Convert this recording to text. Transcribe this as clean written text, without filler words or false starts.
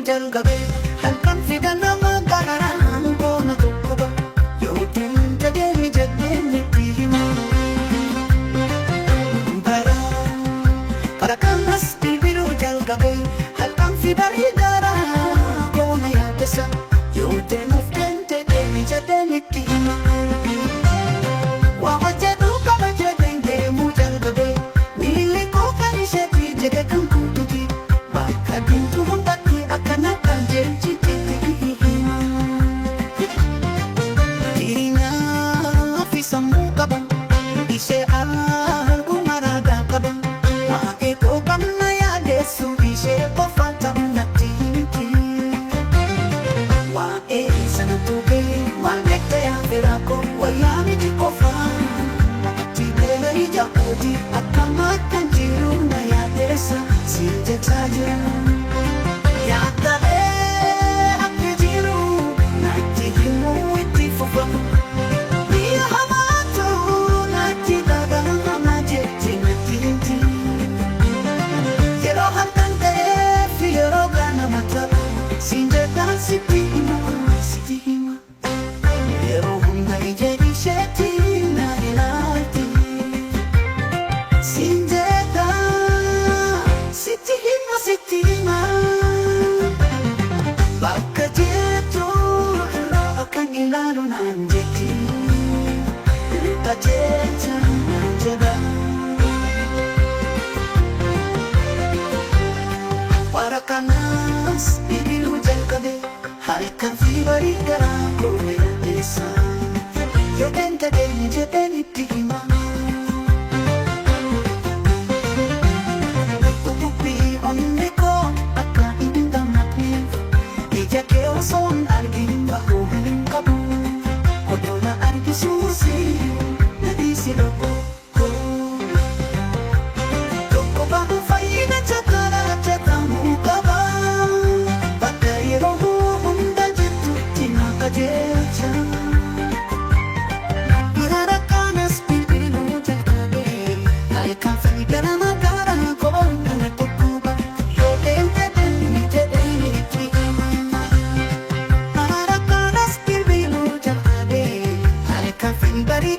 Jalqabe halkan fi ganama garaan koo na dhukkuba. Yoo deemte deemi jedheen itti hima. Bara bara kanas bilbiluu jalqabe halkan fi barii garaan koo na yaaddessa. Yoo deemuuf deemte deemi jedheen itti hima. Waa hojjedhu qaba jedheen deemuu jalqabe miilli koo kan isheetti jedhe kan guututi. Bakka deemtu hundatti akkana qajeelchiti hima. Diinaa fi sammuu qaba ishee arguma ragaa qaba. Waa'ee koo qabna yaadeessu ishee qofa ta'u natti himti. Waa'ee sana tuqee maal beekta yaa firaa koo wayyaa miti qofaa. Tibeera ija kooti akkam akkan jiru na yaadeessa siin jechaa jira. Yaaddalee akka jiru natti himuu itti fufa. Biyya hamaatu natti dhagahama jetti natti himti. Yeroo halkan ta'eef yeroo ganama ta'u siin jedhaan sitti hima, sitti hima. Yeroo hunda ija isheetti na ilaalti. Siin jedhaa sitti hima, sitti hima. Bakka jirtu irraa akkan ilaalu naan jetti. Qajeelcha naan jedha. Bara kanas bilbiluu jalqabe halkan fi barii garaa koo na yaadeessa. Yoo deemte deemi jedheen itti hima. Dhukkubbii onnee koo akka hin dammatneef ija kee osoo hin argin bahuu hin qabu. Odoo na argisuusi na dhiisi lubbuu koo. Tokko bahu fayyina chakara jedhamu qaba. Bakka yeroo hunda jirtutti na qajeelcha. Bara kanas bilbiluu jalqabe halkan fi ganama garaan koo na dhukkuba. Yoo deemte deemi jedheen itti hima. Bara kanas bilbiluu jalqabe halkan fi barii.